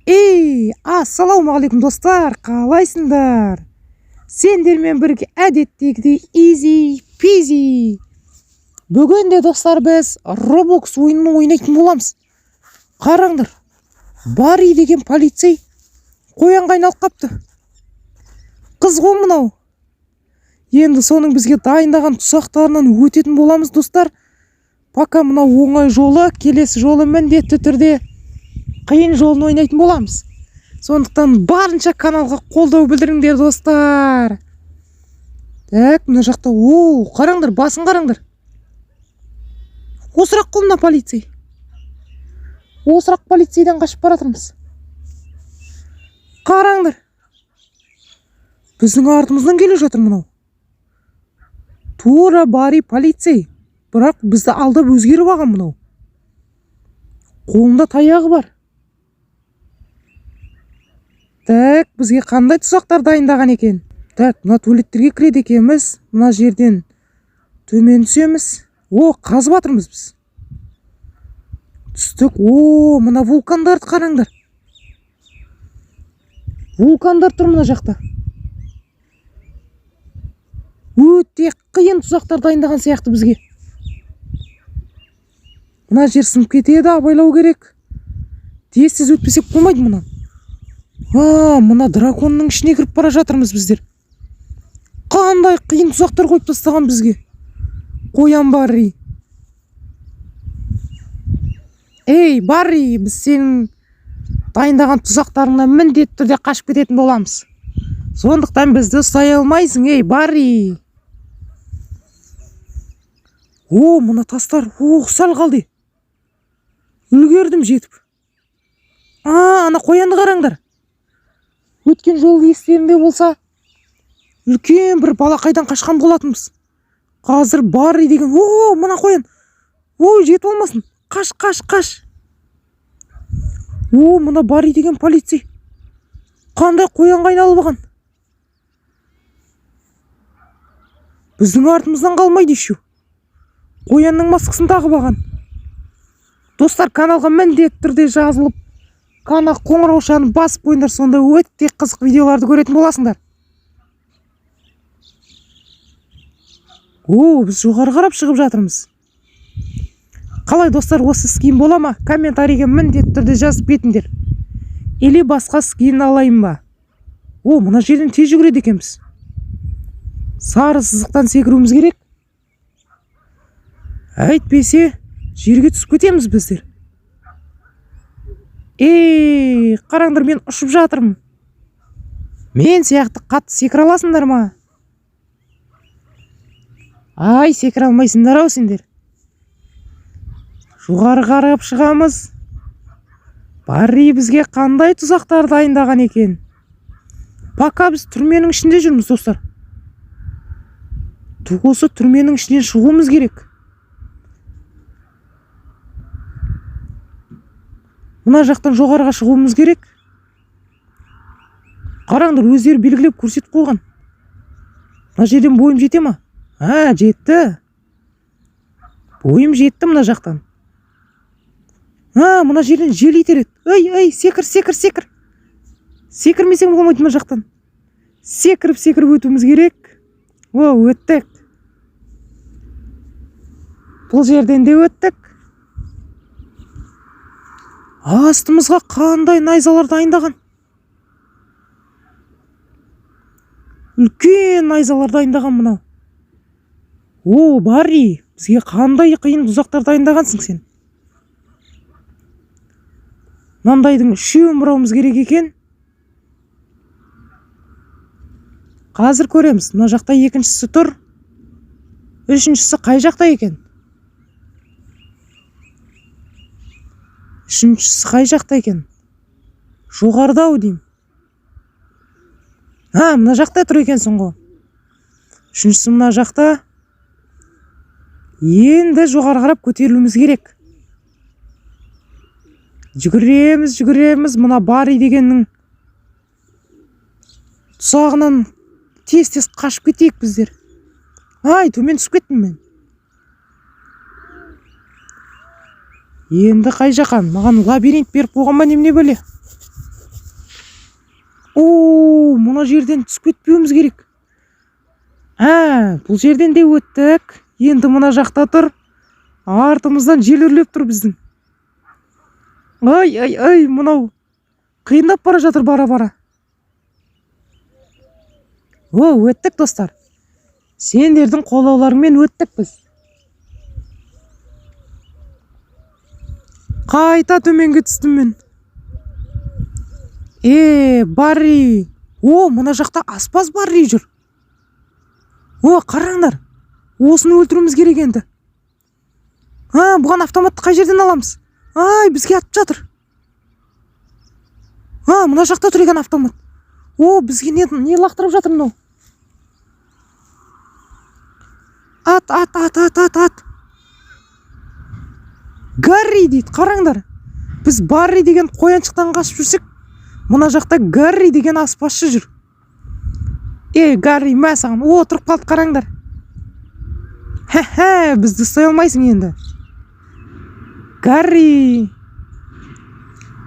Ей, ассалаумағалейкум, достар, қалайсыңдар? Сендермен бірге әдеттегідей изи пизи. Бүгін де, достар, біз Roblox ойынын ойнайтын боламыз. Қараңдар, Барри деген полицей қоянға айналып қапты. Қыз ғой мынау. Енді соның бізге дайындаған тұзақтарынан өтетін боламыз, достар. Пока мынау оңай жолы, келесі жолы міндетті түрде қиын жолын ойнайтын боламыз. Сондықтан барынша каналға қолдау білдіріңдер, достар. Так, мына жақта, о, қараңдар, басын қараңдар. Осырақ қой мына полицей. Осырақ полицейден қашып бара жатырмыз. Қараңдар. Біздің артымыздан келе жатыр мынау. Тура Барри полицей. Бірақ бізді алдап өзгеріп алған мынау. Қолында таяғы бар. Так, бізге қандай тұзақтар дайындаған екен? Так, мына туалеттерге кіреді екенбіз. Мына жерден төмен түсеміз. О, қазып жатырмыз біз. Түстік. О, мына вулкандарды қараңдар. Вулкандар тұр мына жақта. Өте қиын тұзақтар дайындаған сияқты бізге. Мына жер сынып кетеді, абайлау керек. Тез-тез өтпесек болмайды мына. А, мына драконның ішіне кіріп бара жатырмыз біздер. Қандай қиын тұзақтар қойып тастаған бізге. Қоян Барри. Ей, Барри, біз сенің дайындаған тұзақтарыңнан міндетті түрде қашып кететін боламыз. Сондықтан бізді ұстай алмайсың, ей, Барри. О, мына тастар, о, сәл қалды. Үлгердім жетіп. А, ана қоянды қараңдар. Өткен жолы естерінде болса, үлкен бір балақайдан қашқан болатынбыз. Қазір Барри деген, о, мына қоян. Ой, жетіп алмасын. Қаш, қаш, қаш. О, мына Барри деген полицей. Қандай қоянға айналып алған. Біздің артымыздан қалмайды еще. Қоянның маскасын тағып алған. Достар, каналға міндетті түрде жазылып, канал қоңыраушаны басып қойыңдар, сонда өте қызық видеоларды көретін боласыңдар. О, біз жоғары қарап шығып жатырмыз. Қалай, достар, осы скин бола ма? Комментарийге міндетті түрде жазып кетіңдер. Или басқа скин алайын ба? О, мына жерден тез жүгіреді екенбіз. Сары сызықтан секіруіміз керек. Әйтпесе жерге түсіп кетеміз біздер. Ей, қараңдар, мен ұшып жатырмын. Мен сияқты қатты секіре аласыңдар ма? Ай, секіре алмайсыңдар ау сендер. Жоғары қарап шығамыз. Барри бізге қандай тұзақтар дайындаған екен? Пока біз түрменің ішінде жүрміз, достар. Осы түрменің ішінен шығуымыз керек. Мына жақтан жоғарыға шығуымыз керек. Қараңдар, өздері белгілеп көрсетіп қойған. Мына жерден бойым жете ма? А, жетті. Бойым жетті мына жақтан. А, мына жерден жел итереді. Ей, ей, секір, секір, секір. Секірмесең болмайды мына жақтан. Секіріп, секіріп өтуіміз керек. О, өттік. Бұл жерден де өттік. Астымызға қандай найзалар дайындаған. Үлкен найзалар дайындаған мынау. О, Барри, бізге қандай қиын тұзақтар дайындағансың сен. Мынандайдың үшеуін бұрауымыз керек екен. Қазір көреміз. Мына жақта екіншісі тұр. Үшіншісі қай жақта екен? Үшіншісі қай жақта екен? Жоғарыда ау деймін. А, мына жақта тұр екенсің ғой. Үшіншісі мына жақта. Енді жоғары қарап көтерілуіміз керек. Жүгіреміз, жүгіреміз. Мына Барри дегеннің тұзағынан тез-тез қашып кетейік біздер. Ай, төмен түсіп кеттім мен. Енді қай жаққа? Маған лабиринт беріп қойған ба, немене бәле? О, мына жерден түсіп кетпеуіміз керек. Ә, бұл жерден де өттік. Енді мына жақта тұр. Артымыздан жел үрлеп тұр біздің. Ай, ай, ай, мынау қиындап бара жатыр бара-бара. О, өттік, достар. Сендердің қолдауларыңмен өттік біз. Қайта төменге түстім мен. Е, Барри. О, мына жақта аспаз Барри жүр. О, қараңдар. Осыны өлтіруіміз керек енді. А, бұған автоматты қай жерден аламыз? Ай, бізге атып жатыр. А, мына жақта тұр екен автомат. О, бізге не лақтырып жатыр мынау? Ат, ат, ат, ат, ат, ат. Гарри дейді, қараңдар. Біз Барри деген қояншықтан қашып жүрсек, мына жақта Гарри деген аспазшы жүр. Ей, Гарри, мә саған. О, тұрып қалды, қараңдар. Хе-хе, бізді ұстай алмайсың енді. Гарри.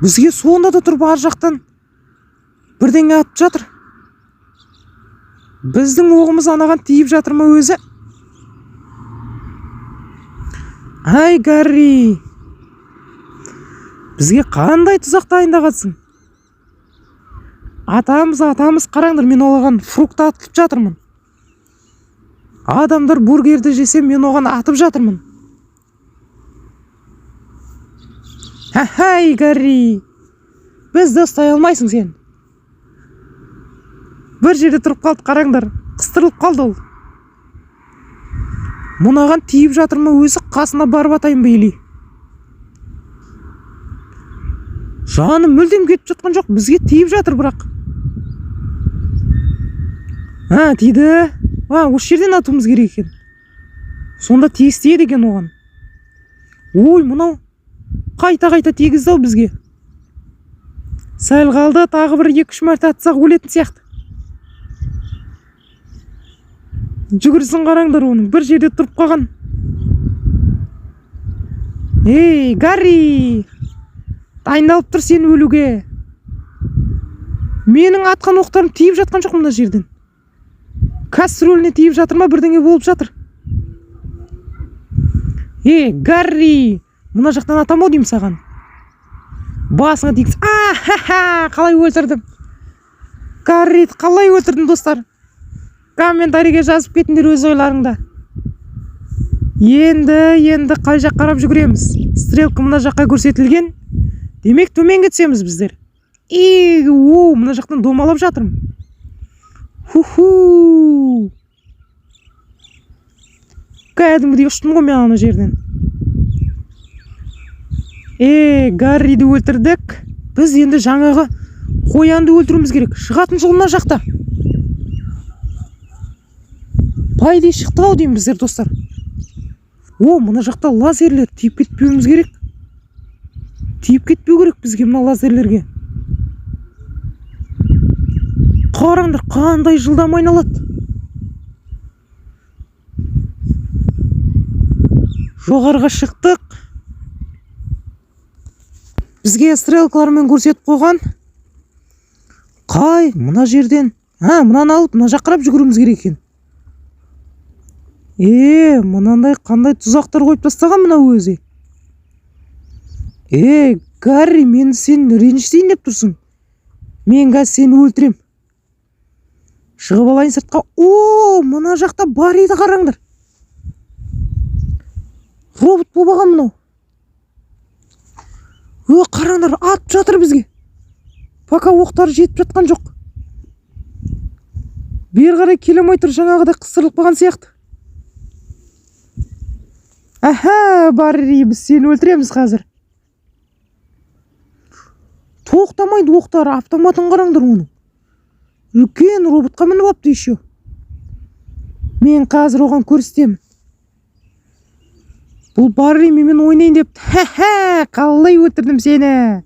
Бізге сонда да тұрып ар жақтан бірдеңе атып жатыр. Біздің оғымыз анаған тиіп жатыр ма өзі? Ай, Гарри. Бізге қандай тұзақ дайындағансың? Атамыз, атамыз, қараңдар, мен оған фрукт атып жатырмын. Адамдар бургерді жесе, мен оған атып жатырмын. Хай, Гарри. Бізді ұстай алмайсың сен. Бір жерде тұрып қалды, қараңдар. Қыстырылып қалды ол. Мынаған тиіп жатыр ма өзі, қасына барып атайын ба или? Жаны мүлдем кетіп жатқан жоқ, бізге тиіп жатыр бірақ. А, тиді. А, осы жерден атуымыз керек екен. Сонда тез тиеді екен оған. Ой, мынау қайта-қайта тигізді ау бізге. Сәл қалды, тағы бір 2-3 мәрте атсақ өлетін сияқты. Жүгірсін қараңдар оның, бір жерде тұрып қалған. Ей, Гарри! Дайындалып тұр сен өлуге. Менің атқан оқтарым тиіп жатқан жоқ мына жерден. Кастрюліне тиіп жатыр ма, бірдеңе болып жатыр. Ей, Гарри! Мына жақтан атам ау деймін саған. Басыңа тигіз. А-ха-ха! Қалай өлтірдім? Гарриді қалай өлтірдім, достар? Комментарийге жазып кетіңдер өз ойларыңда. Енді қай жаққа қарап жүгіреміз? Стрелка мына жаққа көрсетілген. Демек, төменге түсеміз біздер. И, о, мына жақтан домалап жатырмын. Ху-ху. Кәдімгідей ұштым ғой мен ана жерден. Е, Гарриді өлтірдік. Біз енді жаңағы қоянды өлтіруіміз керек. Шығатын жол мына жақта. Пайдей шықты ау деймін біздер, достар. О, мына жақта лазерлер, тиіп кетпеуіміз керек. Тиіп кетпеу керек бізге мына лазерлерге. Қараңдар, қандай жылдам айналады. Жоғарыға шықтық. Бізге стрелкалармен көрсетіп қойған. Қай, мына жерден. А, мынаны алып, мына жаққа қарап жүгіруіміз керек екен. Е, мынандай қандай тұзақтар қойып тастаған мына өзі. Е, Гарри, мені сен ренжітейін деп тұрсың. Мен қазір сені өлтірем. Шығып алайын сыртқа. О, мына жақта бар еді, қараңдар. Робот болып алған мынау. Ö, қараңдар, атып жатыр бізге. Пока оқтары жетіп жатқан жоқ. Бері қарай келе алмай тұр, жаңағыдай қыстырылып қалған сияқты. Аха, Барри, біз сені өлтіреміз қазір. Тоқтамайды оқтары, автоматын қараңдар оның. Үлкен роботқа мініп алыпты еще. Мен қазір оған көрсетемін. Бұл Барри менімен ойнайын депті. Ха-ха, қалай өлтірдім сені.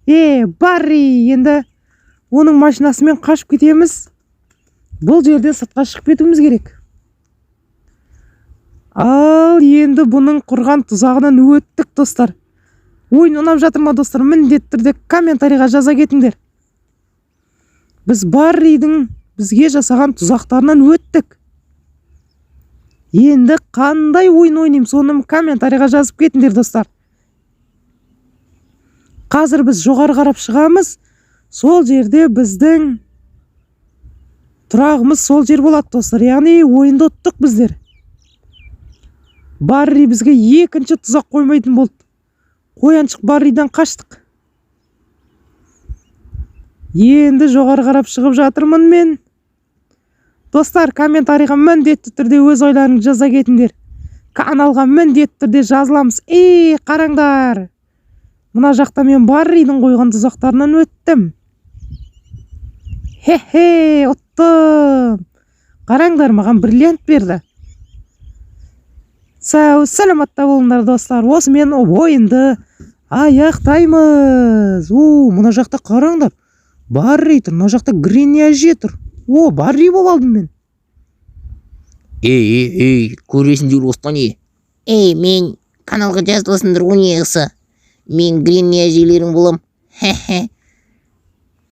Е, Барри, енді оның машинасымен қашып кетеміз. Бұл жерде сыртқа шығып кетуіміз керек. Ал енді бұның құрған тұзағынан өттік, достар. Ойын ұнап жатыр ма, достар? Міндетті түрде комментарийға жаза кетіңдер. Біз Барридің бізге жасаған тұзақтарынан өттік. Енді қандай ойын ойнаймын, соны комментарийға жазып кетіңдер, достар. Қазір біз жоғары қарап шығамыз. Сол жерде біздің тұрағымыз, сол жер болады, достар. Яғни ойынды ұттық біздер. Барри бізге екінші тұзақ қоймайтын болды. Қояншық Барридан қаштық. Енді жоғары қарап шығып жатырмын мен. Достар, комментарийға міндетті түрде өз ойларыңызды жаза кетіңдер. Каналға міндетті түрде жазыламыз. Ей, қараңдар, мына жақта мен Барридің қойған тұзақтарынан өттім. Хе-хе, ұттым! Қараңдар, маған бриллиант берді. Сау саламатта болыңдар, достар. Осымен ойынды аяқтаймыз. О, мына жақта, қараңдар, Барри тұр, мына жақта Гренни әже тұр. О, Барри болып алдым мен. Ей, ей, ей, көресіңдер осыдан, не? Ей, мен каналға жазыласыңдар ғой, неғысы. Мен Гренни әжелерің болам. Хе-хе.